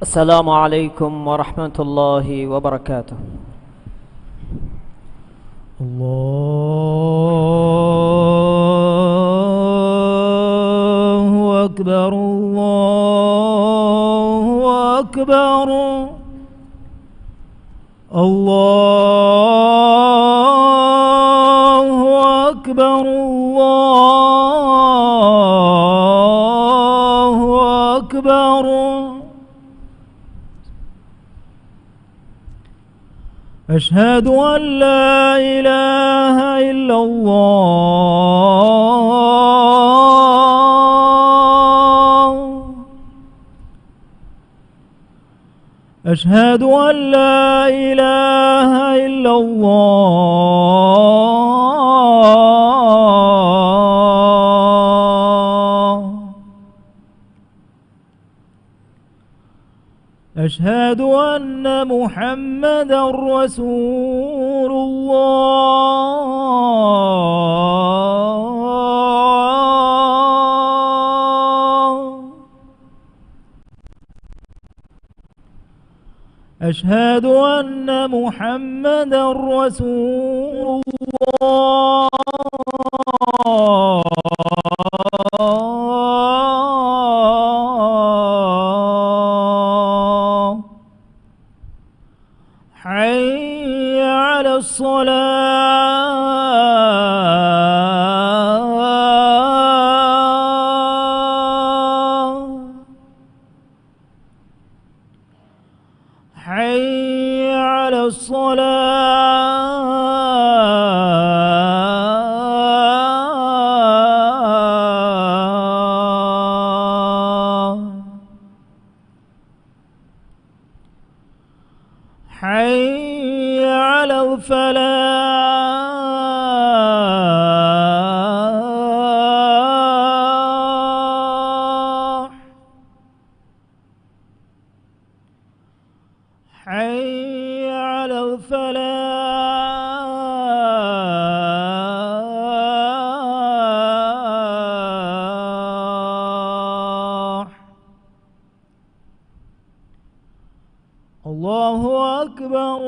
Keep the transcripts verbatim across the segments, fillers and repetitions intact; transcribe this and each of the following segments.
السلام عليكم ورحمة الله وبركاته. الله أكبر، الله أكبر، الله أكبر، الله أكبر. أشهد أن لا إله إلا الله. أشهد أن لا إله إلا الله. أشهد أن محمدا رسول الله. أشهد أن محمدا رسول الله. حي على الصلاة. حي على الصلاة. حي على الفلاح. حي على الفلاح. الله أكبر،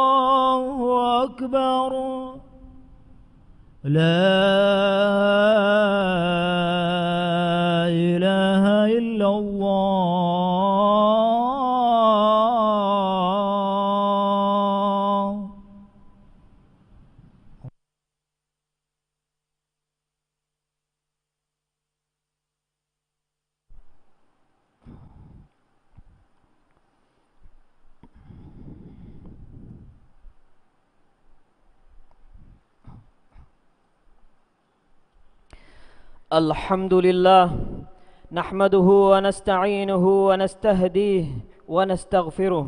الله أكبر. لا إله إلا الله. الحمد لله، نحمده ونستعينه ونستهديه ونستغفره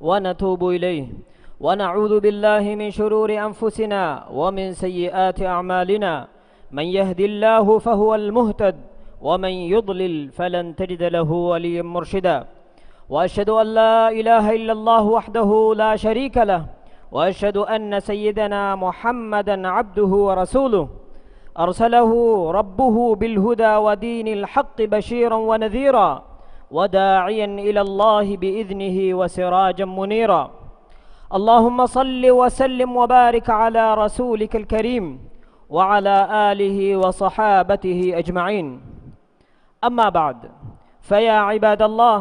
ونتوب إليه، ونعوذ بالله من شرور أنفسنا ومن سيئات أعمالنا، من يهد الله فهو المهتد، ومن يضلل فلن تجد له وليا مرشدا. وأشهد أن لا إله إلا الله وحده لا شريك له، وأشهد أن سيدنا محمدا عبده ورسوله، أرسله ربه بالهدى ودين الحق بشيرا ونذيرا، وداعيا إلى الله بإذنه وسراجا منيرا. اللهم صل وسلم وبارك على رسولك الكريم، وعلى آله وصحابته أجمعين. أما بعد، فيا عباد الله،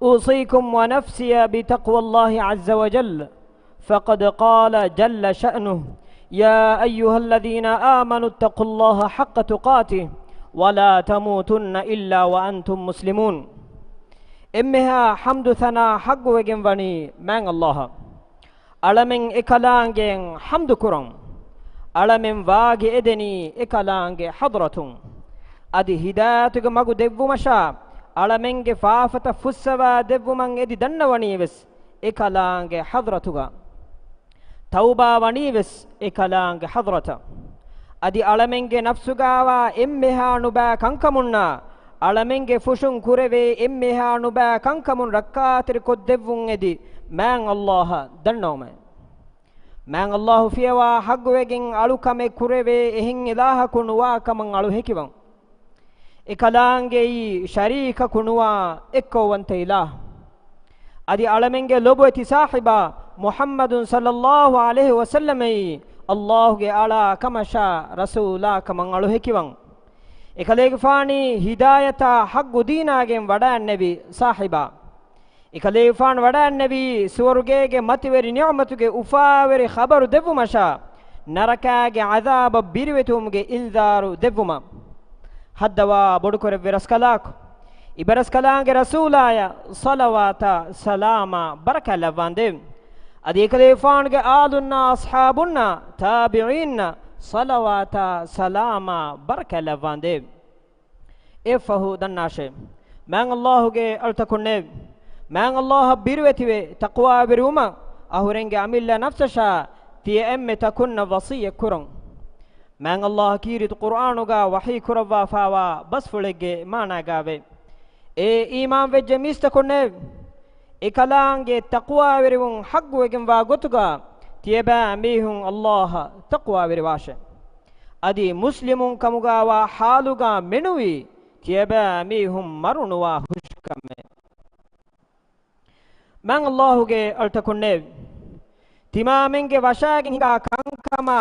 أوصيكم ونفسي بتقوى الله عز وجل، فقد قال جل شأنه: يا أيها الذين آمنوا اتقوا الله حق تقاته ولا تموتن إلا وأنتم مسلمون. އެންމެހާ ޙަމްދު ސަނާ ޙައްޤުވެގެން ވަނީ މާތް ﷲ އަށް. އަޅަމެން އެކަލާނގެއަށް ޙަމްދު ކުރަން. އަޅަމެން ވާގި އެދެނީ އެކަލާނގެ ޙަޟްރަތުން. އަދި ހިދާޔަތުގެ މަގު ދެއްވުމަށާ، އަޅަމެންގެ ފާފަތައް ފުއްސަވާ ދެއްވުމަށް އެދި ދަންނަވަނީ ވެސް އެކަލާނގެ ޙަޟްރަތުގަ. ތައުބާ ވަނީ ވެސް އެކަލާނގެ ޙަޟްރަތަށް. އަދި އަޅަމެންގެ ނަފްސުގާވާ އެންމެހާ ނުބައި ކަންކަމުންނާ، އަޅަމެންގެ ފުށުން ކުރެވޭ އެންމެހާ ނުބައި ކަންކަމުން ރައްކާތެރި ކޮށްދެއްވުން އެދި މާތް ﷲ އަށް ދަންނަވަމޭ. މާތް ﷲ ފިޔަވާ ޙައްޤުވެގެން އަޅުކަމެއް ކުރެވޭ އެހެން އިލާހަކު ނުވާ ކަމަށް އަޅު ހެކިވަން. އެކަލާނގެއީ ޝަރީކަކު ނުވާ އެއްކައުވަންތަ އިލާހް. އަދި އަޅަމެންގެ ލޮބުވެތި ސާހިބާ މުޙައްމަދު ޞައްލައްލާހު ޢަލައިހި ވަސައްލަމައީ އައްލާހުގެ އަޅާ ކަމަށާ ރަސޫލާ ކަމަށް އަޅުހެކިވަން. އެކަލޭގެފާނީ ހިދާޔަތާ ޙައްޤު ދީނާގެން ވަޑައިންނެވި ސާހިބާ. އެކަލޭގެފާނު ވަޑައިންނެވީ ސުވަރުގޭގެ މަތިވެރި ނިޢުމަތުގެ އުފާވެރި ޚަބަރު ދެއްވުމަށާ، ނަރަކާގެ ޢަޛާބަށް ބިރުވެތިވުމުގެ އިންޒާރު ދެއްވުމަށް. ހައްދަވާ ބޮޑުކުރެއްވި ރަސްކަލާކޮ، އިބަރަސްކަލާނގެ ރަސޫލާޔަށް ޞަލަވާތާ ސަލާމާ ބަރަކާތް ލައްވާނދޭ. އަދި އެކަލޭގެފާނުގެ އާލުންނާ އަޞްޙާބުންނާ ތާބިޢީންނަށް ޞަލަވާތާ ސަލާމާ ބަރަކާތް ލައްވާނދޭ. އެއަށްފަހު ދަންނާށޭ، މާތް އައްލާހުގެ އަޅުތަކުންނޭވެ! މާތް އައްލާހަށް ބިރުވެތިވެ ތަޤްވާވެރިވުމަށް އަހުރެންގެ އަމިއްލަ ނަފްސަށާ ތިޔަ އެންމެ ތަކުންނަށް ވަޞިއްޔަތް ކުރަން. މާތް އައްލާހަށް ކީރިތި ޤުރްއާނުގަ ވަޙީ ކުރައްވާފާވާ ބަސްފުޅެއްގެ މާނާގައިވޭ، އޭ އީމާންވެއްޖެ މީސްތަކުންނޭވެ! އެކަލާނގެ ތަޤްވާވެރިވުން ޙައްޤުވެގެންވާ ގޮތުގަ ތިޔަބައިމީހުން އައްލާހަށް ތަޤްވާވެރިވާށޭ. އަދި މުސްލިމުން ކަމުގައިވާ ޙާލުގަ މެނުވީ ތިޔަބައިމީހުން މަރުނުވާ ހުށިކަމެއް. މާތް އައްލާހުގެ އަޅުތަކުންނޭވެ! ތިމާމެންގެ ވަށާގެން ހިނގާ ކަންކަމާ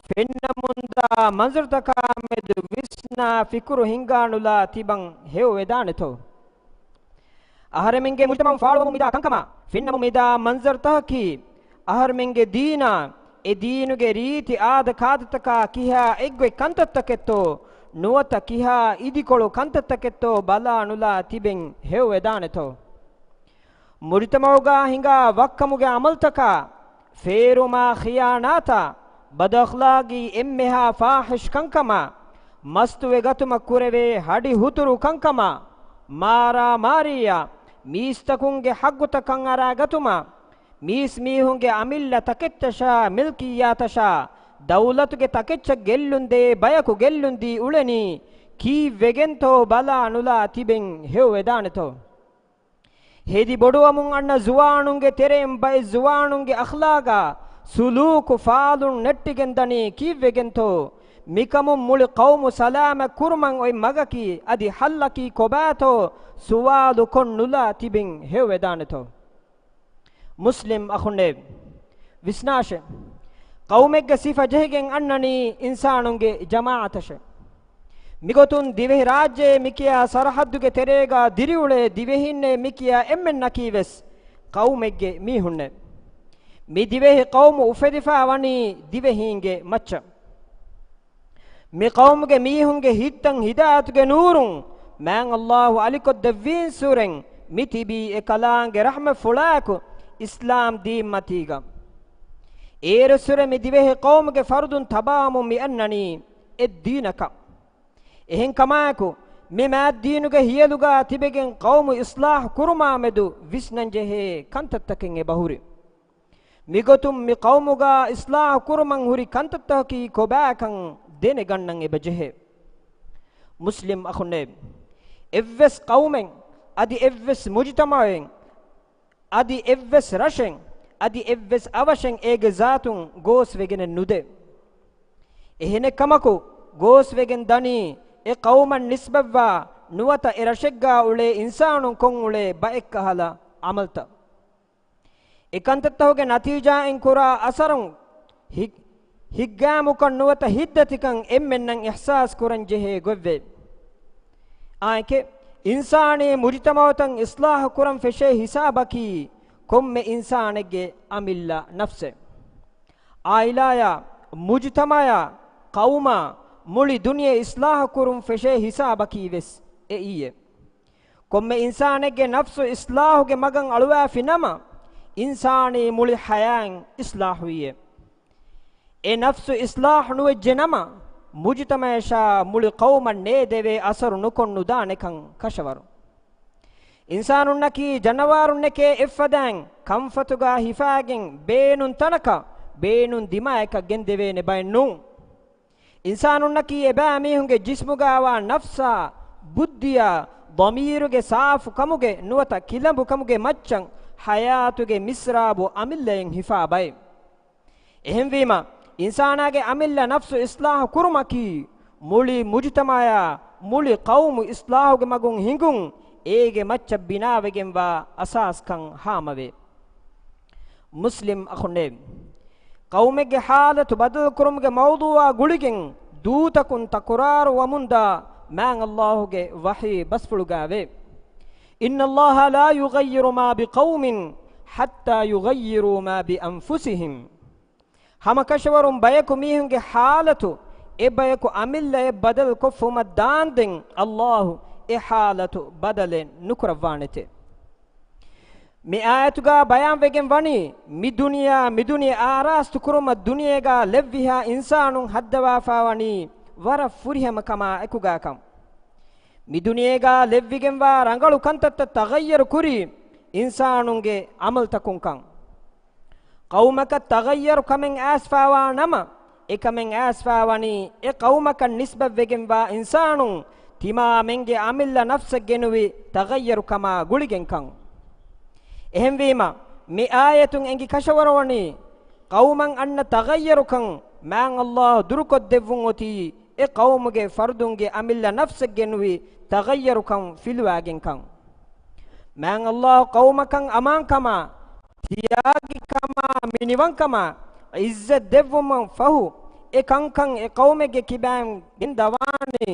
ފެންނަމުންދާ މަންޒަރުތަކާމެދު ވިސްނާ ފިކުރު ހިންގާނުލާ ތިބަން ހެޔޮވެދާނެތޯ؟ އަހަރެމެންގެ މުޖުތަމަޢުން ފާޅުވަމުން މިދާ ކަންކަމާ ފެންނަމުން މިދާ މަންޒަރުތަކަކީ، އަހަރެމެންގެ ދީނާ، އެ ދީނުގެ ރީތި އާދަ ކާދަތަކާ ކިހާ އެއްގޮތް ކަންތައްތަކެއްތޯ، ނުވަތަ ކިހާ އިދިކޮޅު ކަންތައްތަކެއްތޯ ބަލާނުލާ ތިބެން ހެޔޮވެދާނެތޯ؟ މުޖުތަމަޢުގަ ހިނގާ ވައްކަމުގެ ޢަމަލުތަކާ، ފޭރުމާ ޚިޔާނާތާ، ބަދުއަޚްލާގީ އެންމެހާ ފާޙިޝް ކަންކަމާ، މަސްތުވެގަތުމަށް ކުރެވޭ ހަޑި ހުތުރު ކަންކަމާ، މާރާމާރީއާ، މީސްތަކުންގެ ޙައްޤުތައް ކަންއަރާގަތުމާ، މީސްމީހުންގެ އަމިއްލަ ތަކެއްޗަށާ މިލްކިއްޔާތަށާ، ދައުލަތުގެ ތަކެއްޗަށް ގެއްލުންދޭ ބަޔަކު ގެއްލުންދީ އުޅެނީ ކީއްވެގެންތޯ ބަލާނުލާ ތިބެން ހެޔޮވެދާނެތޯ؟ ހެދި ބޮޑުވަމުން އަންނަ ޒުވާނުންގެ ތެރެއިން ބައެއް ޒުވާނުންގެ އަޚްލާގާ، ސުލޫކު ފާލުން ނެއްޓިގެން ދަނީ ކީއްވެގެންތޯ؟ މިކަމުން މުޅި ޤައުމު ސަލާމަތް ކުރުމަށް އޮތް މަގަކީ އަދި ޙައްލަކީ ކޮބާތޯ؟ ސުވާލު ކޮށްނުލާ ތިބެން ހެޔޮވެދާނެތޯ؟ މުސްލިމް އަޚުންނޭވެ! ވިސްނާށޭ! ޤައުމެއްގެ ސިފަ ޖެހިގެން އަންނަނީ އިންސާނުންގެ ޖަމާޢަތަށޭ. މިގޮތުން ދިވެހިރާއްޖެ މިކިޔާ ސަރަޙައްދުގެ ތެރޭގަ ދިރިއުޅޭ ދިވެހީންނޭ މިކިޔާ އެންމެންނަކީވެސް ޤައުމެއްގެ މީހުންނޭ. މި ދިވެހި ޤައުމު އުފެދިފާ ވަނީ ދިވެހީންގެ މައްޗަށް. މި ޤައުމުގެ މީހުންގެ ހިތްތައް ހިދާޔަތުގެ ނޫރުން މާތް އައްލާހު އަލިކޮށްދެއްވީންސުރެން މި ތިބީ އެކަލާނގެ ރަޙްމަތްފުޅާއެކު އިސްލާމް ދީންމަތީގަ. އޭރުއްސުރެ މި ދިވެހި ޤައުމުގެ ފަރުދުން ތަބާވަމުން މި އަންނަނީ އެއްދީނަކަށް. އެހެންކަމާއެކު، މި މާތްދީނުގެ ހިޔަލުގަ ތިބެގެން ޤައުމު އިޞްލާޙު ކުރުމާމެދު ވިސްނަންޖެހޭ ކަންތައްތަކެއް އެބަހުރި. މިގޮތުން މި ޤައުމުގަ އިޞްލާޙު ކުރުމަށް ހުރި ކަންތައްތަކަކީ ކޮބާކަން ދެނެގަންނަން އެބަޖެހޭ. މުސްލިމް އަޚުންނޭ! އެއްވެސް ޤައުމެއް، އަދި އެއްވެސް މުޖުތަމަޢެއް، އަދި އެއްވެސް ރަށެއް، އަދި އެއްވެސް އަވަށެއް އޭގެ ޒާތުން ގޯސްވެގެނެއް ނުދޭ. އެހެނެއްކަމަކު، ގޯސްވެގެން ދަނީ އެ ޤައުމަށް ނިސްބަތްވާ ނުވަތަ އެ ރަށެއްގާ އުޅޭ އިންސާނުން ކޮށްއުޅޭ ބައެއްކަހަލަ ޢަމަލުތައް. އެކަންތައްތަކުގެ ނަތީޖާއިން ކުރާ އަސަރުން ހި-، ހިތްގައިމުކަން ނުވަތަ ހިތްދަތިކަން އެންމެންނަށް އިޙްސާސް ކުރަން ޖެހޭ ގޮތްވޭ. އާނއެކޭ، އިންސާނީ މުޖުތަމަޢުތައް އިޞްލާޙު ކުރަން ފެށޭ ހިސާބަކީ ކޮންމެ އިންސާނެއްގެ އަމިއްލަ ނަފްސެއް. ޢާއިލާޔާ މުޖުތަމަޢާ ޤައުމާ މުޅި ދުނިޔެ އިޞްލާޙު ކުރުން ފެށޭ ހިސާބަކީ ވެސް އެއީއޭ. ކޮންމެ އިންސާނެއްގެ ނަފްސު އިޞްލާޙުގެ މަގަށް އަޅުވާފި ނަމަ، އިންސާނީ މުޅި ޙަޔާތް އިޞްލާޙުވީއޭ. އެ ނަފްސު އިޞްލާޙު ނުވެއްޖެ ނަމަ، މުޖުތަމަޢަށާ މުޅި ޤައުމަށް ނޭދެވޭ އަސަރު ނުކޮށް ނުދާނެކަން ކަށަވަރު. އިންސާނުންނަކީ ޖަނަވާރުންނެކޭ އެއްފަދައިން ކަންފަތުގަ ހިފާގެން ބޭނުން ތަނަކަށް ބޭނުން ދިމާޔަކަށް ގެންދެވޭނެ ބައެއް ނޫން. އިންސާނުންނަކީ އެބައިމީހުންގެ ޖިސްމުގައިވާ ނަފްސާ، ބުއްދިޔާ، ޟަމީރުގެ ސާފު ކަމުގެ ނުވަތަ ކިލަނބު ކަމުގެ މައްޗަށް ޙަޔާތުގެ މިސްރާބު އަމިއްލައިން ހިފާ ބައެއް. އެހެންވީމަ، އިންސާނާގެ އަމިއްލަ ނަފްސު އިޞްލާޙު ކުރުމަކީ، މުޅި މުޖުތަމަޢާ މުޅި ޤައުމު އިޞްލާޙުގެ މަގުން ހިނގުން އޭގެ މައްޗަށް ބިނާވެގެންވާ އަސާސްކަން ހާމަވޭ. މުސްލިމް އަޚުންނޭ! ޤައުމެއްގެ ޙާލަތު ބަދަލުކުރުމުގެ މައުޟޫޢާ ގުޅިގެން ދޫތަކުން ތަކުރާރު ވަމުންދާ މާތް ﷲ ގެ ވަޙީ ބަސްފުޅުގައިވޭ. إن الله لا يغير ما بقوم حتى يغيروا ما بأنفسهم. ހަމަކަށަވަރުން ބަޔަކު މީހުންގެ ޙާލަތު އެ ބަޔަކު އަމިއްލައަށް ބަދަލު ކޮށްފުމަށް ދާންދެން ﷲ އެ ޙާލަތު ބަދަލެއް ނުކުރައްވާނެތެ. މި އާޔަތުގަ ބަޔާންވެގެން ވަނީ، މި ދުނިޔެއާ މި ދުނިޔެ އާރާސްތު ކުރުމަށް ދުނިޔޭގަ ލެއްވިހާ އިންސާނުން ހައްދަވާފާވަނީ ވަރަށް ފުރިހަމަ ކަމާ އެކުގަކަން. މި ދުނިޔޭގަ ލެއްވިގެންވާ ރަނގަޅު ކަންތައްތައް ތަޣައްޔަރު ކުރީ އިންސާނުންގެ ޢަމަލުތަކުންކަން. ޤައުމަކަށް ތަޣައްޔަރު ކަމެއް އައިސްފާވާ ނަމަ، އެ ކަމެއް އައިސްފާވަނީ އެ ޤައުމަކަށް ނިސްބަތްވެގެންވާ އިންސާނުން ތިމާމެންގެ އަމިއްލަ ނަފްސަށް ގެނުވި ތަޣައްޔަރު ކަމާ ގުޅިގެންކަން. އެހެންވީމަ، މި އާޔަތުން އެނގި ކަށަވަރުވަނީ، ޤައުމަށް އަންނަ ތަޣައްޔަރުކަން މާތް ﷲ ދުރުކޮށްދެއްވުން އޮތީ، އެ ޤައުމުގެ ފަރުދުންގެ އަމިއްލަ ނަފްސަށް ގެނުވި ތަޣައްޔަރުކަން ފިލުވާގެންކަން. މާތް ﷲ ޤައުމަކަށް އަމާންކަމާ، ތިޔާގިކަމާ، މިނިވަންކަމާ، ޢިއްޒަތް ދެއްވުމަށް ފަހު، އެ ކަންކަން އެ ޤައުމެއްގެ ކިބައިން ގެންދަވާނީ،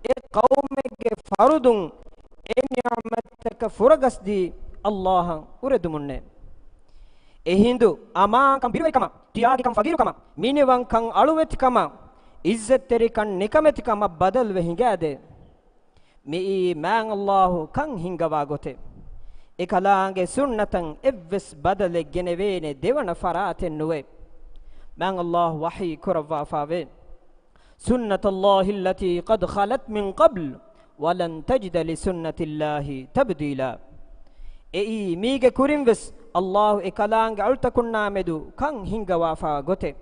އެ ޤައުމެއްގެ ފަރުދުން އެ ނިޢުމަތްތަކަށް ފުރަގަސްދީ ﷲ އަށް އުރެދުމުންނޭ. އެހިނދު އަމާންކަން ބިރުވެރިކަމަށް، ތިޔާގިކަން ފަގީރުކަމަށް، މިނިވަންކަން އަޅުވެތިކަމަށް، ޢިއްޒަތްތެރިކަން ނިކަމެތިކަމަށް ބަދަލުވެ ހިނގާދޭ. މިއީ މާތް ﷲ ކަން ހިންގަވާ ގޮތެއް. އެކަލާނގެ ސުންނަތަށް އެއްވެސް ބަދަލެއް ގެނެވޭނެ ދެވަނަ ފަރާތެއް ނުވޭ. މާތް ﷲ ވަޙީ ކުރައްވާފާވޭ. سنة الله التي قد خلت من قبل ولن تجد لسنة الله تبديلا. އެއީ މީގެ ކުރިން ވެސް ﷲ އެކަލާނގެ އަޅުތަކުންނާ މެދު ކަން ހިންގަވާފާ ގޮތެއް.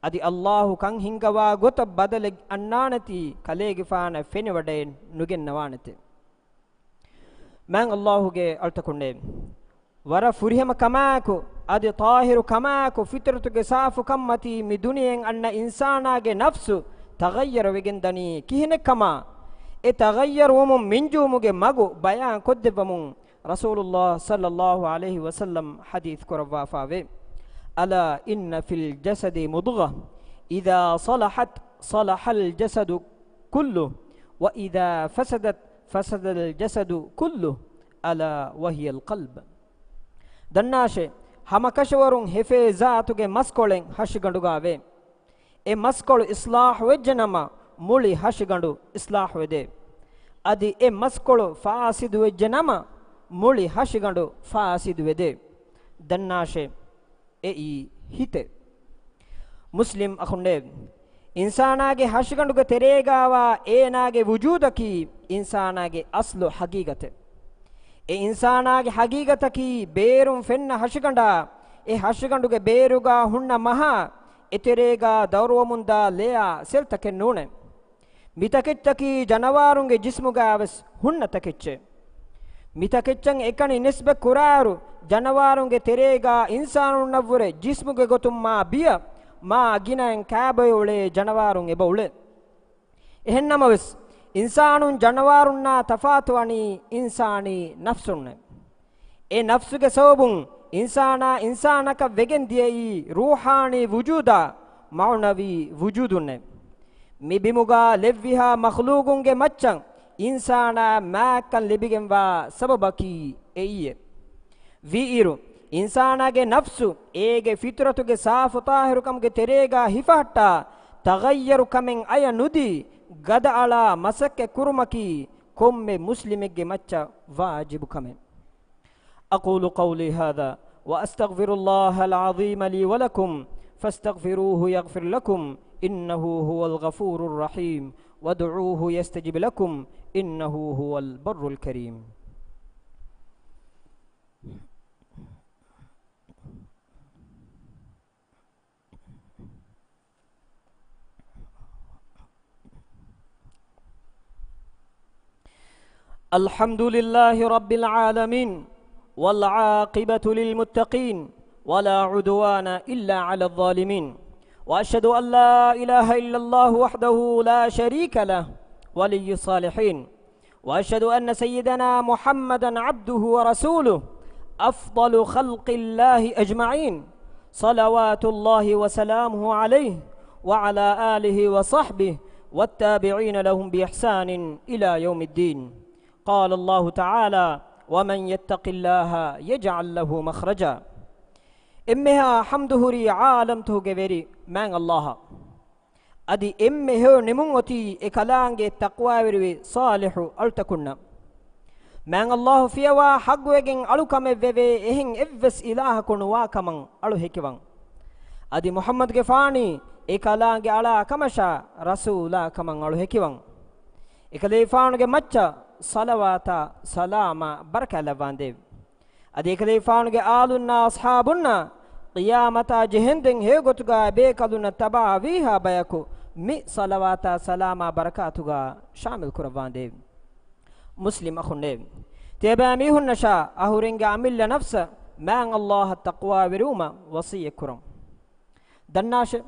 އަދި ﷲ ކަން ހިންގަވާ ގޮތަށް ބަދަލެއް އަންނާނެތީ ކަލޭގެފާނަށް ފެނިވަޑައެއް ނުގެންނަވާނެތެ. މާތް ﷲ ގެ އަޅުތަކުންނޭ! ވަރަށް ފުރިހަމަ ކަމާއެކު، އަދި ޠާހިރު ކަމާއެކު، ފިޠްރަތުގެ ސާފުކަންމަތީ މި ދުނިޔެއިން އަންނަ އިންސާނާގެ ނަފްސު ތަޣައްޔަރު ވެގެން ދަނީ ކިހިނެއްކަމާ، އެ ތަޣައްޔަރުވުމުން މިންޖުވުމުގެ މަގު ބަޔާން ކޮށްދެއްވަމުން ރަސޫލުﷲ ޞައްލަﷲ ޢަލައިހި ވަސައްލަމް ޙަދީޘް ކުރައްވާފާވޭ. ألا إن في الجسد مضغة إذا صلحت صلح الجسد كله وإذا فسدت فسد الجسد كله ألا وهي القلب. ދަންނާށޭ، ހަމަކަށަވަރުން ހެފޭ ޒާތުގެ މަސްކޮޅެއް ހަށިގަނޑުގައިވޭ. އެ މަސްކޮޅު އިޞްލާޙުވެއްޖެނަމަ، މުޅި ހަށިގަނޑު އިޞްލާޙުވެދޭ. އަދި އެ މަސްކޮޅު ފާސިދުވެއްޖެނަމަ، މުޅި ހަށިގަނޑު ފާސިދުވެދޭ. ދަންނާށޭ، އެއީ ހިތެއް. މުސްލިމް އަޚުންނޭ! އިންސާނާގެ ހަށިގަނޑުގެ ތެރޭގާވާ އޭނާގެ ވުޖޫދަކީ އިންސާނާގެ އަސްލު ޙަޤީޤަތެއް. އެ އިންސާނާގެ ޙަޤީޤަތަކީ ބޭރުން ފެންނަ ހަށިގަނޑާ، އެ ހަށިގަނޑުގެ ބޭރުގާ ހުންނަ މަހާ، އެތެރޭގާ ދައުރުވަމުންދާ ލެޔާ ސެލްތަކެއް ނޫނޭ. މިތަކެއްޗަކީ ޖަނަވާރުންގެ ޖިސްމުގާވެސް ހުންނަ ތަކެއްޗެއް. މިތަކެއްޗަށް އެކަނި ނިސްބަތް ކުރާއިރު، ޖަނަވާރުންގެ ތެރޭގާ އިންސާނުންނަށްވުރެ ޖިސްމުގެ ގޮތުން މާ ބިޔަ، މާ ގިނައިން ކާބޮއެ އުޅޭ ޖަނަވާރުން އެބަ އުޅޭ. އެހެންނަމަވެސް، އިންސާނުން ޖަނަވާރުންނާ ތަފާތުވަނީ އިންސާނީ ނަފްސުންނޭ. އެ ނަފްސުގެ ސަބަބުން އިންސާނާ އިންސާނަކަށް ވެގެން ދިޔައީ ރޫޙާނީ ވުޖޫދާ، މަޢުނަވީ ވުޖޫދުންނޭ. މި ބިމުގާ ލެއްވިހާ މަޚްލޫޤުންގެ މައްޗަށް އިންސާނާ މާތްކަން ލިބިގެންވާ ސަބަބަކީ އެއީއޭ. ވީއިރު، އިންސާނާގެ ނަފްސު އޭގެ ފިޠުރަތުގެ ސާފު ޠާހިރުކަމުގެ ތެރޭގާ ހިފަހައްޓާ، ތަޣައްޔަރު ކަމެއް އަޔަށް ނުދީ، ގަދައަޅާ މަސައްކަތް ކުރުމަކީ ކޮންމެ މުސްލިމެއްގެ މައްޗަށް ވާޖިބު ކަމެއް. أقول قولي هذا وأستغفر الله العظيم لي ولكم فاستغفروه يغفر لكم إنه هو الغفور الرحيم وادعوه يستجب لكم إنه هو البر الكريم. الحمد لله رب العالمين، والعاقبة للمتقين، ولا عدوان إلا على الظالمين، وأشهد أن لا إله إلا الله وحده لا شريك له، ولي الصالحين، وأشهد أن سيدنا محمدا عبده ورسوله، أفضل خلق الله أجمعين، صلوات الله وسلامه عليه وعلى آله وصحبه والتابعين لهم بإحسان إلى يوم الدين. قال الله تعالى: ومن يتق الله يجعل له مخرجا. އެންމެހާ ޙަމްދު ހުރީ ޢާލަމްތަކުގެ ވެރި މާތް ﷲ އަށް. އަދި އެންމެ ހެޔޮ ނިމުން އޮތީ އެ ކަލާނގެ ތަޤްވާވެރިވި ޞާލިޙު އަޅުތަކުންނަށް. މާތް ﷲ ފިޔަވާ ޙައްޤުވެގެން އަޅު ކަމެއް ވެވޭ އެހެން އެއްވެސް އިލާހަކު ނުވާ ކަމަށް އަޅު ހެކިވަން. އަދި މުޙައްމަދުގެފާނީ އެ ކަލާނގެ އަޅާ ކަމަށާ ރަސޫލާ ކަމަށް އަޅު ހެކިވަން. އެކަލޭފާނުގެ މައްޗަށް ޞަލަވާތާ ސަލާމާ ބަރަކާތްލައްވާނދޭވެ. އަދި އެކަލޭފާނުގެ އާލުންނާ އަޞްޙާބުންނާ ޤިޔާމަތާ ޖެހެންދެން ހެޔޮގޮތުގާ ބޭކަލުންނަށް ތަބާވީހާ ބަޔަކު މި ޞަލަވާތާ ސަލާމާ ބަރަކާތުގާ ޝާމިލް ކުރައްވާނދޭވެ. މުސްލިމް އަޚުންނޭވެ! ތިޔަބައިމީހުންނަށާ އަހުރެންގެ އަމިއްލަ ނަފްސަށް މާތް ﷲ އަށް ތަޤްވާވެރިވުމަށް ވަޞިއްޔަތް ކުރަން. ދަންނާށެ!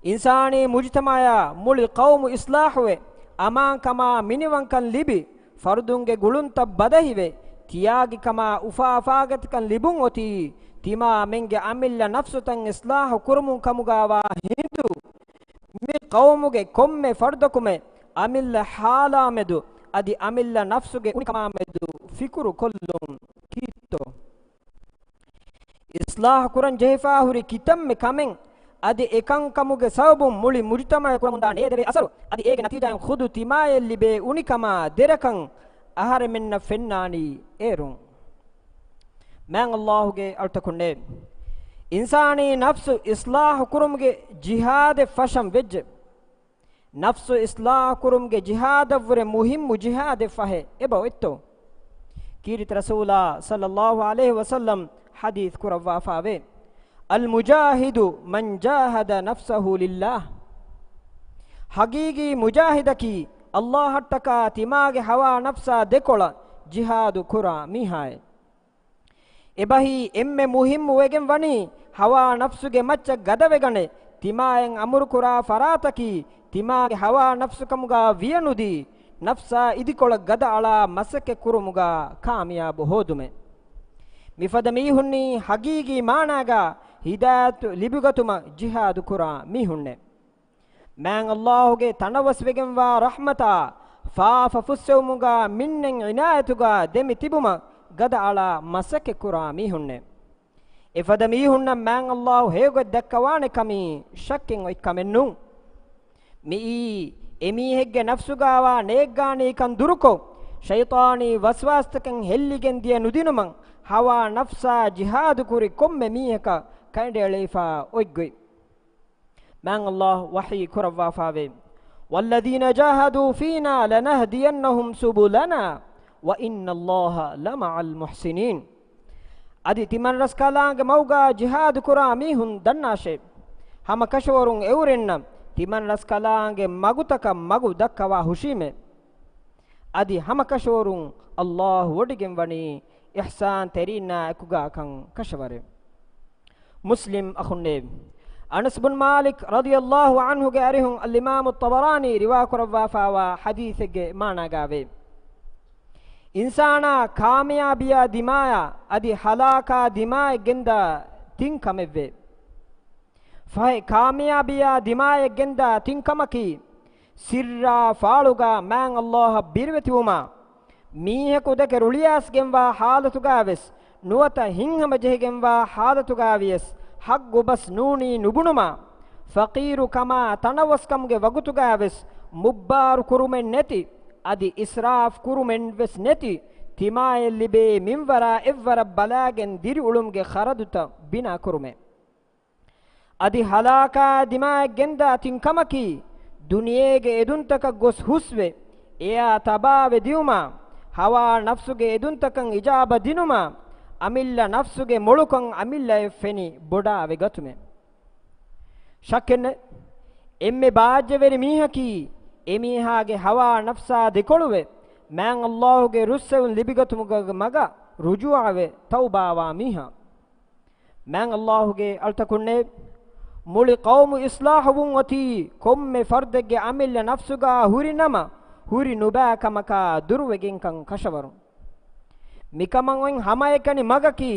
އިންސާނީ މުޖުތަމަޢާ މުޅި ޤައުމު އިޞްލާޙުވެ، އަމާންކަމާ މިނިވަންކަން ލިބި، ފަރުދުންގެ ގުޅުންތައް ބަދަހިވެ، ތިޔާގިކަމާ އުފާފާގަތިކަން ލިބުން އޮތީ، ތިމާމެންގެ އަމިއްލަ ނަފްސުތައް އިޞްލާޙު ކުރުމުން ކަމުގާވާ ހިނދު، މި ޤައުމުގެ ކޮންމެ ފަރުދަކުމެ އަމިއްލަ ޙާލާމެދު އަދި އަމިއްލަ ނަފްސުގެ އުނިކަމާމެދު ފިކުރު ކޮށްލުން ކީއްތޯ؟ އިޞްލާޙު ކުރަން ޖެހިފާ ހުރި ކިތަންމެ ކަމެއް އަދި އެކަންކަމުގެ ސަބަބުން މުޅި މުޖުތަމަޢަށް ކުރަމުންދާ ނޭދެވޭ އަސަރު އަދި އޭގެ ނަތީޖާއިން ޚުދު ތިމާޔަށް ލިބޭ އުނިކަމާ ދެރަކަން އަހަރެމެންނަށް ފެންނާނީ އޭރުން. މާތް ﷲ ގެ އަޅުތަކުންނޭ! އިންސާނީ ނަފްސު އިޞްލާޙު ކުރުމުގެ ޖިހާދެއް ފަށަން ވެއްޖެ. ނަފްސު އިޞްލާޙު ކުރުމުގެ ޖިހާދަށްވުރެ މުހިއްމު ޖިހާދެއް ފަހެ އެބަ އޮތްތޯ؟ ކީރިތި ރަސޫލާ ޞައްލައްލާހު ޢަލައިހި ވަސައްލަމް ޙަދީޘް ކުރައްވާފާވޭ، الْمُجَاهِدُ مَنْ جَاهَدَ نَفْسَهُ لِلَّهِ. ޙަޤީޤީ މުޖާހިދަކީ ﷲ އަށްޓަކާ ތިމާގެ ހަވާ ނަފްސާ ދެކޮޅަށް ޖިހާދު ކުރާ މީހާއޭ. އެބަހީ އެންމެ މުހިއްމު ވެގެން ވަނީ ހަވާ ނަފްސުގެ މައްޗަށް ގަދަވެގަނެ، ތިމާއަށް އަމުރުކުރާ ފަރާތަކީ ތިމާގެ ހަވާ ނަފްސު ކަމުގާ ވިޔަނުދީ، ނަފްސާ އިދިކޮޅަށް ގަދައަޅާ މަސައްކަތް ކުރުމުގާ ކާމިޔާބު ހޯދުމޭ. މިފަދަ މީހުންނީ ޙަޤީޤީ މާނާގާ ހިދާޔަތު ލިބިގަތުމަށް ޖިހާދު ކުރާ މީހުންނޭ. މާތް ﷲ ގެ ތަނަވަސްވެގެންވާ ރަޙްމަތާ ފާފަ ފުއްސެވުމުގާ މިންނަތް ޢިނާޔަތުގާ ދެމި ތިބުމަށް ގަދައަޅާ މަސައްކަތް ކުރާ މީހުންނޭ. އެފަދަ މީހުންނަށް މާތް ﷲ ހެޔޮގޮތް ދައްކަވާނެ ކަމީ ޝައްކެއް އޮތް ކަމެއް ނޫން. މިއީ އެމީހެއްގެ ނަފްސުގާވާ ނޭއްގާނީކަން ދުރުކޮށް، ޝައިޠާނީ ވަސްވާސްތަކަށް ހެއްލިގެން ދިޔަ ނުދިނުމަށް ހަވާ ނަފްސާ ޖިހާދު ކުރި ކޮންމެ މީހަކަށް ކައިރިއަޅައިފާ އޮތް ގޮތް. މާތް ﷲ ވަޙީ ކުރައްވާފާވޭ، وَالَّذِينَ جَاهَدُوا فِينَا لَنَهْدِيَنَّهُمْ سُبُلَنَا وَإِنَّ اللَّهَ لَمَعَ الْمُحْسِنِينَ. އަދި ތިމަންރަސްކަލާނގެ މަގުގާ ޖިހާދު ކުރާ މީހުން ދަންނާށޭ، ހަމަ ކަށަވަރުން އެއުރެންނަށް ތިމަންރަސްކަލާނގެ މަގުތަކަށް މަގު ދައްކަވާ ހުށީމޭ. އަދި ހަމަ ކަށަވަރުން ﷲ ވޮޑިގެން ވަނީ އިޙްސާންތެރީންނާ އެކުގާކަން ކަށަވަރެއް. މުސްލިމް އަޚުންނޭ! އަނަސް ބުން މާލިކް ރަޟިޔަﷲ ޢަންހުގެ އަރިހުން އަލްއިމާމު ޠަބަރާނީ ރިވާކުރައްވާފާވާ ޙަދީޘެއްގެ މާނާގާވޭ، އިންސާނާ ކާމިޔާބީއާ ދިމާޔާ އަދި ހަލާކާ ދިމާޔަށް ގެންދާ ތިން ކަމެއްވޭ. ފަހެ ކާމިޔާބީއާ ދިމާޔަށް ގެންދާ ތިން ކަމަކީ، ސިއްރާ ފާޅުގާ މާތް ﷲ އަށް ބިރުވެތިވުމާ، މީހަކު ދެކެ ރުޅިއައިސްގެންވާ ޙާލަތުގާވެސް ނުވަތަ ހިތްހަމަޖެހިގެންވާ ޙާލަތުގާވިޔަސް ޙައްޤު ބަސް ނޫނީ ނުބުނުމާ، ފަޤީރު ކަމާ ތަނަވަސްކަމުގެ ވަގުތުގާވެސް މުއްބާރު ކުރުމެއް ނެތި، އަދި އިސްރާފް ކުރުމެއްވެސް ނެތި، ތިމާޔަށް ލިބޭ މިންވަރާ އެއްވަރަށް ބަލާގެން ދިރިއުޅުމުގެ ޚަރަދުތައް ބިނާ ކުރުމެއް. އަދި ހަލާކާ ދިމާޔަށް ގެންދާ ތިން ކަމަކީ، ދުނިޔޭގެ އެދުންތަކަށް ގޮސް ހުސްވެ، އެއާ ތަބާވެ ދިއުމާ، ހަވާ ނަފްސުގެ އެދުންތަކަށް އިޖާބަ ދިނުމާ، އަމިއްލަ ނަފްސުގެ މޮޅުކަން އަމިއްލައަށް ފެނި ބޮޑާވެ ގަތުމެއް. ޝައްކެއްނެތް، އެންމެ ބާއްޖަވެރި މީހަކީ، އެމީހާގެ ހަވާ ނަފްސާ ދެކޮޅުވެ، މާތް ﷲ ގެ ރުއްސެވުން ލިބިގަތުމުގެ މަގަށް ރުޖޫޢަވެ ތައުބާވާ މީހާ. މާތް ﷲ ގެ އަޅުތަކުންނޭ! މުޅި ޤައުމު އިޞްލާޙުވުން އޮތީ ކޮންމެ ފަރްދެއްގެ އަމިއްލަ ނަފްސުގާ ހުރި ނަމަ، ހުރި ނުބައި ކަމަކާ ދުރުވެގެންކަން ކަށަވަރު. މިކަމަށް އޮތް ހަމައެކަނި މަގަކީ،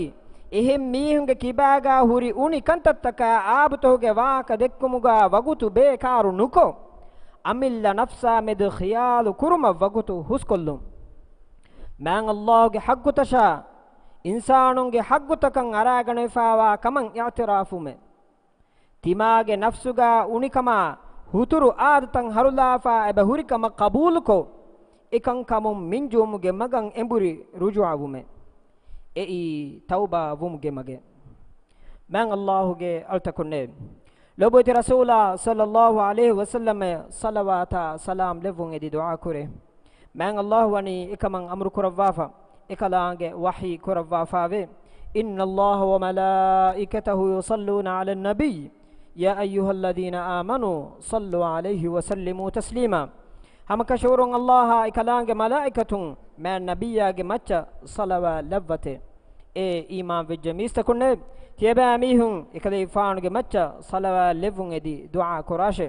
އެހެން މީހުންގެ ކިބާގާ ހުރި އުނި ކަންތައްތަކާ އާބުތަކުގެ ވާހަކަ ދެއްކުމުގާ ވަގުތު ބޭކާރު ނުކޮށް، އަމިއްލަ ނަފްސާ މެދު ޚިޔާލު ކުރުމަށް ވަގުތު ހުސްކޮށްލުން. މާތް ﷲ ގެ ޙައްޤުތަށާ، އިންސާނުންގެ ޙައްޤުތަކަށް އަރާގަނެފާވާ ކަމަށް އިޢުތިރާފުވުމެއް. ތިމާގެ ނަފްސުގާ އުނިކަމާ ހުތުރު އާދަތައް ހަރުލާފާ އެބަ ހުރިކަމަށް ޤަބޫލުކޮށް، އެކަންކަމުން މިންޖުވުމުގެ މަގަށް އެނބުރި ރުޖޫޢަވުމެއް. އެއީ ތައުބާ ވުމުގެ މަގެއް. މާތް ﷲ ގެ އަޅުތަކުންނޭ، ލޯބިވެތި ރަސޫލާ ޞައްލައްލާހު ޢަލައިހި ވަސައްލަމަށް ޞަލަވާތާ ސަލާމް ލެއްވުން އެދި ދުޢާ ކުރޭ. މާތް ﷲ ވަނީ އެކަމަށް އަމުރު ކުރައްވާފަ، އެކަލާނގެ ވަޙީ ކުރައްވާފާވޭ. إن الله وملائكته يصلون على النبي يا أيها الذين آمنوا صلوا عليه وسلموا تسليما. ހަމަކަށަވަރުން ﷲ އާ އެކަލާނގެ މަލާއިކަތުން މާތް ނަބިއްޔާގެ މައްޗަށް ޞަލަވާތް ލައްވަތޭ. އޭ އީމާން ވެއްޖެ މީސްތަކުންނޭ، ތިޔަބައިމީހުން އެކަލޭގެފާނުގެ މައްޗަށް ޞަލަވާތް ލެއްވުން އެދި ދުޢާ ކުރާށޭ.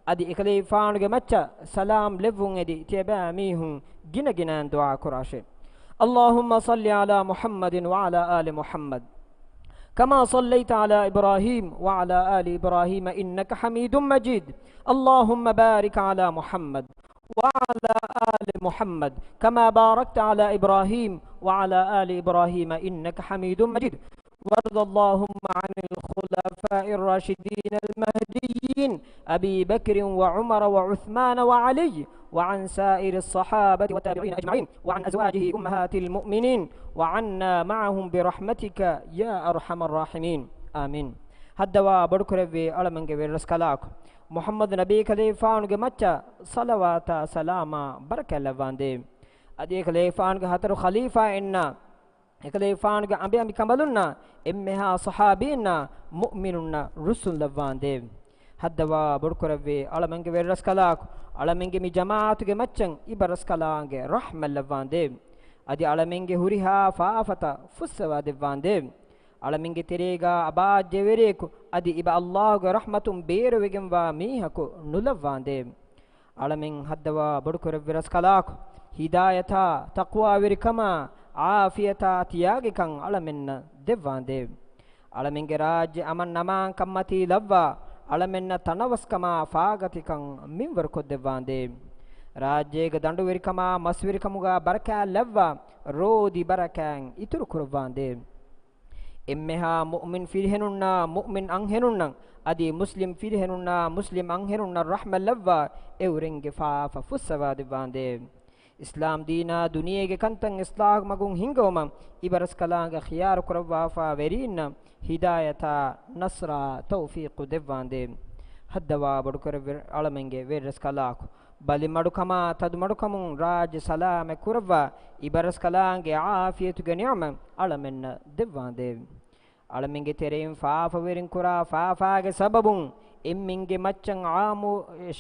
އަދި އެކަލޭގެފާނުގެ މައްޗަށް ސަލާމް ލެއްވުން އެދި ތިޔަބައިމީހުން ގިނަގިނައިން ދުޢާ ކުރާށޭ. اللهم صل على محمد وعلى آل محمد كما صليت على إبراهيم وعلى آل إبراهيم إنك حميد مجيد. اللهم بارك على محمد وعلى آل محمد كما باركت على إبراهيم وعلى آل إبراهيم إنك حميد مجيد. وارض اللهم عن الخلفاء الراشدين المهديين أبي بكر وعمر وعثمان وعلي وعن سائر الصحابة والتابعين أجمعين وعن أزواجه أمهات المؤمنين وعنا معهم برحمتك يا أرحم الراحمين. آمين. ހައްދަވާ ބޮޑުކުރެއްވި އަޅަމެންގެ ވެރިރަސްކަލާކޮ، މުޙައްމަދު ނަބީ ކަލޭގެފާނުގެ މައްޗަށް ޞަލަވާތާ ސަލާމާ ބަރަކާތް ލައްވާނދޭ. އަދި އެކަލޭގެފާނުގެ ހަތަރު ޚަލީފާއިންނާ، އެކަލޭގެފާނުގެ އަނބިއަނބިކަނބަލުންނާ، އެންމެހާ ޞަޙާބީންނާ، މުއުމިނުންނަށް ރުއްސުން ލައްވާނދޭ. ހައްދަވާ ބޮޑުކުރެއްވި އަޅަމެންގެ ވެރިރަސްކަލާކޮ، އަޅަމެންގެ މި ޖަމާޢަތުގެ މައްޗަށް އިބަރަސްކަލާނގެ ރަޙްމަތް ލައްވާނދޭ. އަދި އަޅަމެންގެ ހުރިހާ ފާފަތައް ފުއްސަވާ ދެއްވާނދޭ. އަޅަމެންގެ ތެރޭގާ އަބާއްޖަވެރިޔަކު އަދި އިބަ ﷲ ގެ ރަޙްމަތުން ބޭރުވެގެންވާ މީހަކު ނުލައްވާނދޭ. އަޅަމެން ހައްދަވާ ބޮޑުކުރެއްވި ރަސްކަލާކޮ، ހިދާޔަތާ، ތަޤްވާވެރިކަމާ، ޢާފިޔަތާ ތިޔާގިކަން އަޅަމެންނަށް ދެއްވާނދޭ. އަޅަމެންގެ ރާއްޖެ އަމަން އަމާންކަންމަތީ ލައްވާ، އަޅަމެންނަށް ތަނަވަސްކަމާ ފާގަތިކަން މިންވަރުކޮށްދެއްވާނދޭ. ރާއްޖޭގެ ދަނޑުވެރިކަމާ މަސްވެރިކަމުގާ ބަރަކާތް ލައްވާ، ރޯދި ބަރަކާތް އިތުރު ކުރައްވާނދޭ. އެންމެހާ މުއުމިން ފިރިހެނުންނާ މުއުމިން އަންހެނުންނަށް އަދި މުސްލިމް ފިރިހެނުންނާ މުސްލިމް އަންހެނުންނަށް ރަޙްމަތް ލައްވާ، އެއުރެންގެ ފާފަ ފުއްސަވާ ދެއްވާނދޭ. އިސްލާމް ދީނާ ދުނިޔޭގެ ކަންތައް އިޞްލާޙު މަގުން ހިންގަވުމަށް އިބަރަސްކަލާނގެ ޚިޔާރު ކުރައްވާފާ ވެރީންނަށް ހިދާޔަތާ ނަޞްރާ ތައުފީޤު ދެއްވާނދޭ. ހައްދަވާ ބޮޑުކުރެއްވި އަޅަމެންގެ ވެރިރަސްކަލާކޮ، ބަލިމަޑުކަމާ ތަދުމަޑުކަމުން ރާއްޖެ ސަލާމަތް ކުރައްވާ، އިބަރަސްކަލާނގެ ޢާފިޔަތުގެ ނިޢުމަތް އަޅަމެންނަށް ދެއްވާނދޭ. އަޅަމެންގެ ތެރެއިން ފާފަވެރިން ކުރާ ފާފާގެ ސަބަބުން އެންމެންގެ މައްޗަށް ޢާއްމު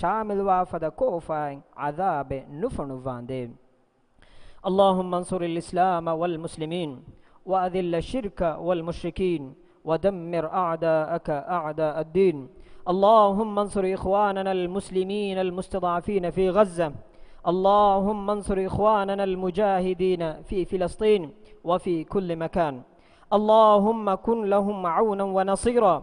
ޝާމިލުވާ ފަދަ ކޯފާއިން ޢަޛާބެއް ނުފޮނުއްވާނދޭ. اللهم انصر الإسلام والمسلمين وأذل الشرك والمشركين ودمر أعداءك أعداء الدين. اللهم انصر إخواننا المسلمين المستضعفين في غزة. اللهم انصر إخواننا المجاهدين في فلسطين وفي كل مكان. اللهم كن لهم عونا ونصيرا.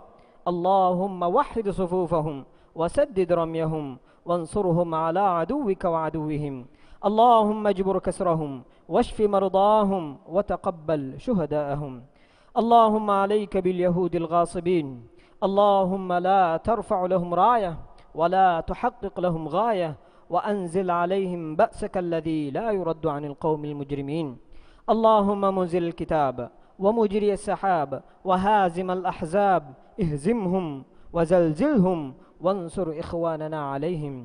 اللهم وحد صفوفهم وسدد رميهم وانصرهم على عدوك وعدوهم. اللهم اجبر كسرهم واشف مرضاهم وتقبل شهداءهم. اللهم عليك باليهود الغاصبين. اللهم لا ترفع لهم راية ولا تحقق لهم غاية وأنزل عليهم بأسك الذي لا يرد عن القوم المجرمين. اللهم منزل الكتاب ومجري السحاب وهازم الأحزاب، اهزمهم وزلزلهم وانصر إخواننا عليهم.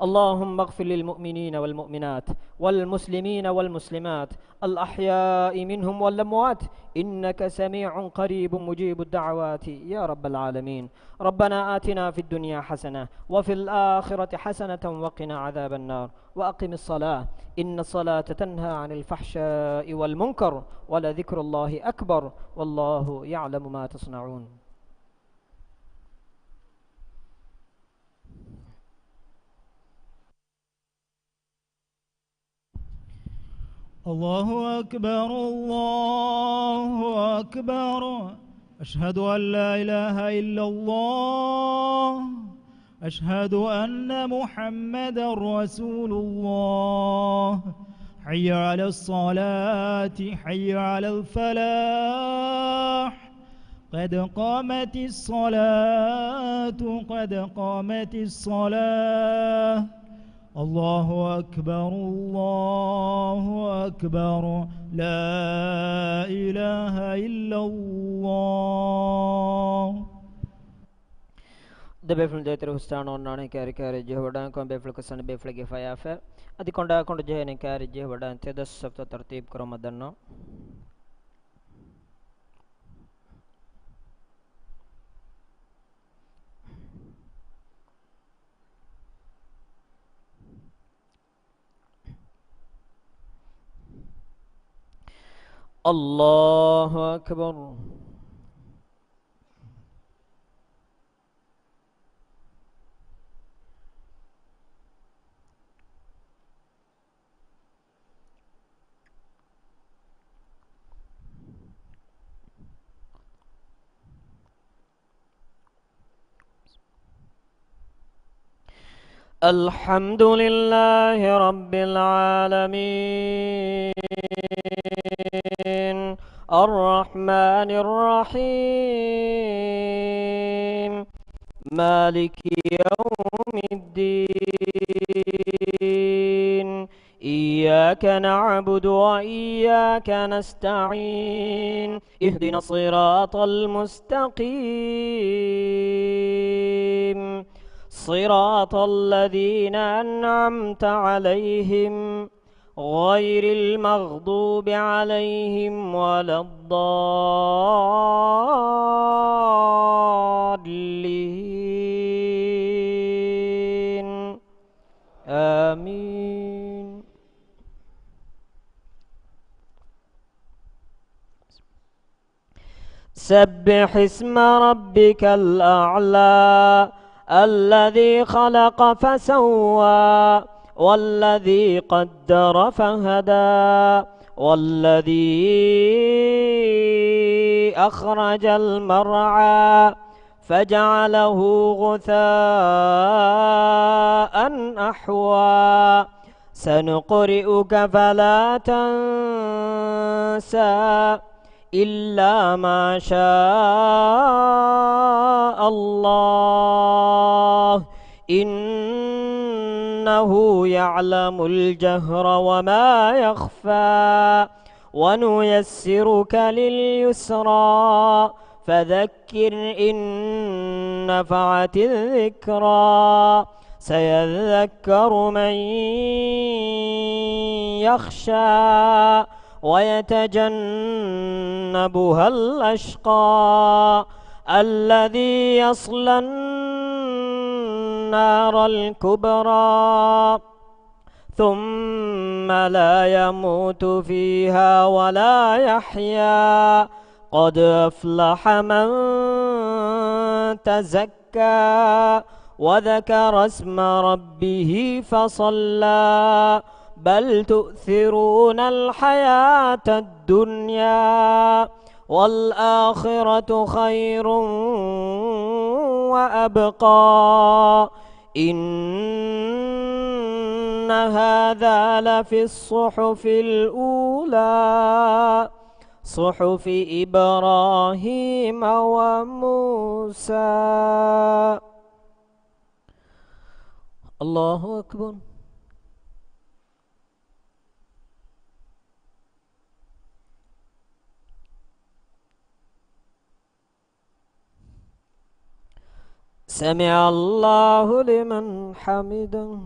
اللهم اغفر للمؤمنين والمؤمنات والمسلمين والمسلمات الأحياء منهم والأموات، إنك سميع قريب مجيب الدعوات يا رب العالمين. ربنا آتنا في الدنيا حسنة وفي الآخرة حسنة وقنا عذاب النار. وأقم الصلاة إن الصلاة تنهى عن الفحشاء والمنكر ولذكر الله أكبر والله يعلم ما تصنعون. الله أكبر، الله أكبر. أشهد أن لا إله إلا الله. أشهد أن محمدا رسول الله. حي على الصلاة، حي على الفلاح. قد قامت الصلاة، قد قامت الصلاة. الله أكبر، الله أكبر، لا إله إلا الله. ދެބޭފުޅުން ދޭތެރެ ހުސްޓާން އޮންނާނީ ކާރި ކާރި ޖެހިވަޑައި ކޮން ބޭފުޅަކަސް ބޭފުޅެއްގެ ފަޔާފަ. އަދި ކޮނޑާ ކޮނޑު ޖެހޭނީ ކާރި ޖެހިވަޑައި ތެދަށް ސަފުތައް ތަރުތީބު ކުރަމަށް ދަންނަ. الله أكبر. الحمد لله رب العالمين. الرحمن الرحيم. مالك يوم الدين. إياك نعبد وإياك نستعين. اهدنا الصراط المستقيم. صراط الذين أنعمت عليهم غير المغضوب عليهم ولا الضالين. آمين. سبح اسم ربك الأعلى. الذي خلق فسوى. والذي قدر فهدى. والذي أخرج المرعى. فجعله غثاء أحوى. سنقرئك فلا تنسى. إلا ما شاء الله. إنه يعلم الجهر وما يخفى. ونيسرك لليسرى. فذكر إن نفعت الذكرى. سيذكر من يخشى. ويتجنبها الأشقى. الذي يصلى النار الكبرى. ثم لا يموت فيها ولا يحيا. قد أفلح من تزكى. وذكر اسم ربه فصلى. بل تؤثرون الحياة الدنيا. والآخرة خير وأبقى. إن هذا لفي الصحف الأولى. صحف إبراهيم وموسى. الله أكبر. سمع الله لمن حمده.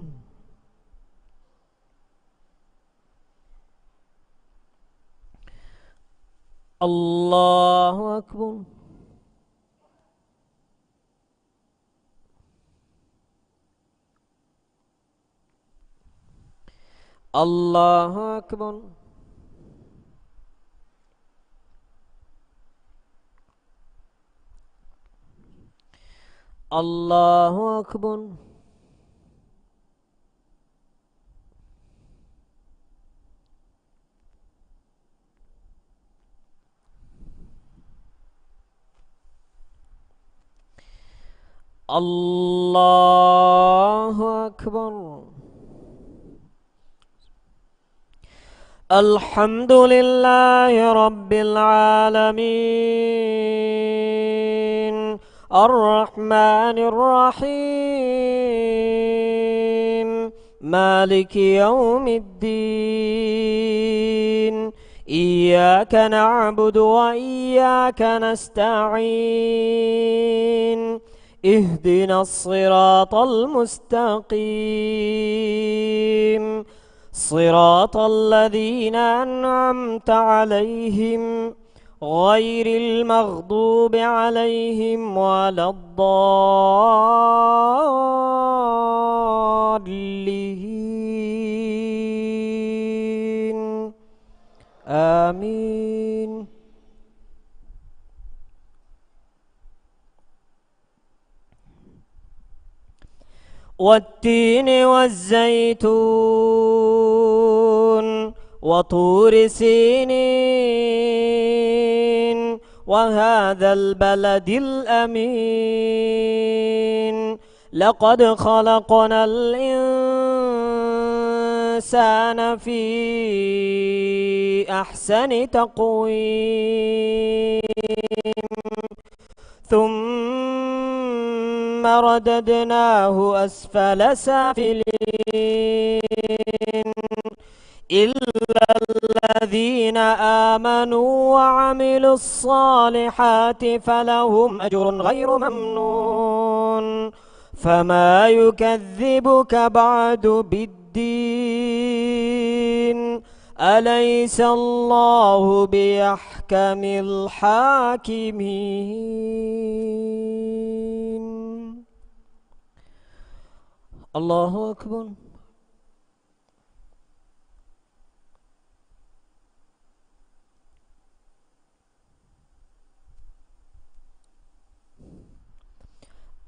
الله أكبر. الله أكبر. الله أكبر. الله أكبر. الحمد لله رب العالمين. الرحمن الرحيم. مالك يوم الدين. إياك نعبد وإياك نستعين. اهدنا الصراط المستقيم. صراط الذين أنعمت عليهم غير المغضوب عليهم ولا الضالين. آمين. والتين والزيتون وطور سينين وهذا البلد الأمين. لقد خلقنا الإنسان في أحسن تقويم. ثم رددناه أسفل سافلين. إلا الذين آمنوا وعملوا الصالحات فلهم أجر غير ممنون. فما يكذبك بعد بالدين. أليس الله بأحكم الحاكمين. الله أكبر.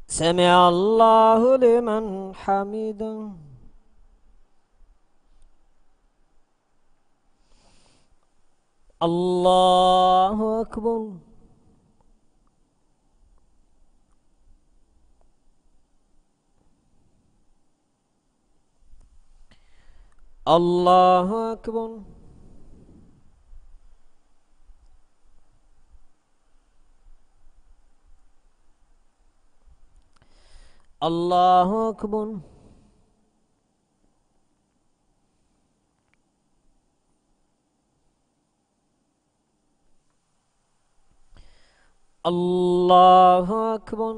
سمع الله لمن حمده. الله أكبر. الله أكبر. الله أكبر. الله أكبر.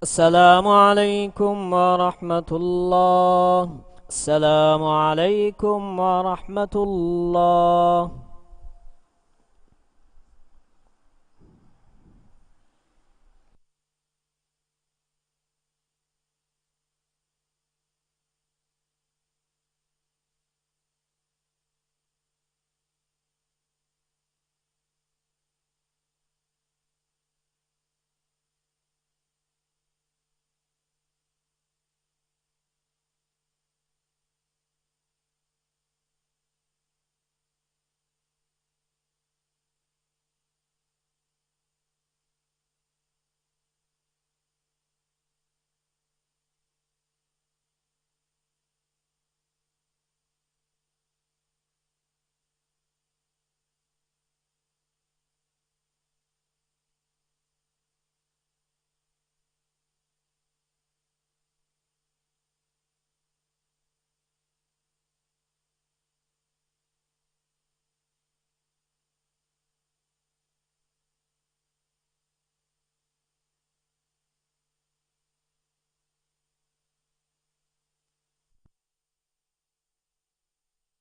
السلام عليكم ورحمة الله. السلام عليكم ورحمة الله.